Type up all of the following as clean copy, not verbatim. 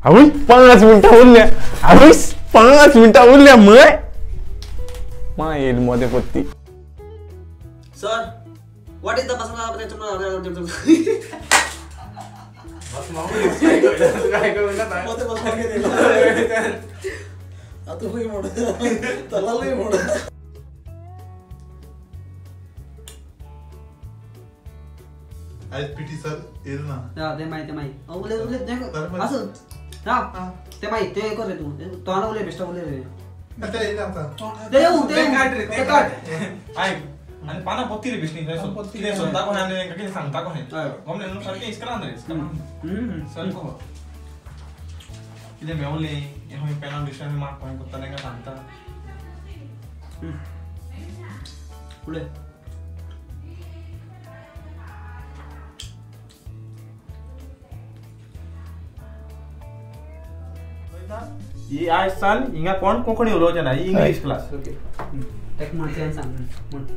आवय 5 मिनटां उरल्या, आवय 5 मिनटां उरल्या मय मा येईल मध्ये पत्ती. Sir what is the masala? PT sir येईल ना? ते माहिती माहिती उले उले असं हा ते माहिती ते कर रे तू तो उले बेस्ट उले रे ते येईल आता ते ते काट रे ते काट. ऐक आणि पाना पोती रे बिस्नी कितें सोदता कोण आनी तांकां कितें सांगता कोण गमले न्हू सारकें इस्करान रे इस्करान सर को कितें मेवलें हें खंय पेनान बिस्टान मार्क खंय करता तांकां सांगता. उले ही आयज सान हिंगा कोण कोंकणी उलोवचें ना, ही इंग्लीश क्लास.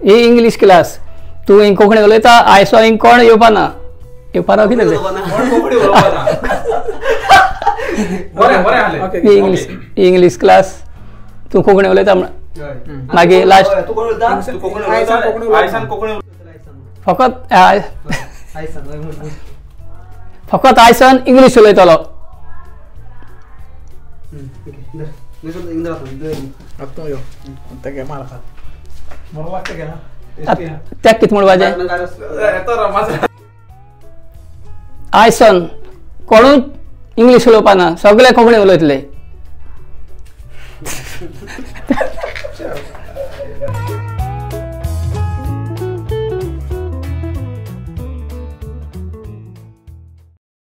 ही इंग्लीश क्लास तूं हिंग कोंकणी उलयता, आयज हिंग कोण येवपा ना, येवपा ना कितें कोण कोंकणी उलोवपा ना. बरें बरें आलें. ही इंग्लीश क्लास तूं कोंकणी उलयता मागीर लास्ट तूं कोण उलयता? तूं कोंकणी उलयता, आयसान कोंकणी फकत फकत आयसान इंग्लीश उलयतलो. त्याक कितें म्हणपाचें? आयसन कोणूच इंग्लीश उलोवपा ना, सगळे कोंकणी उलयतले.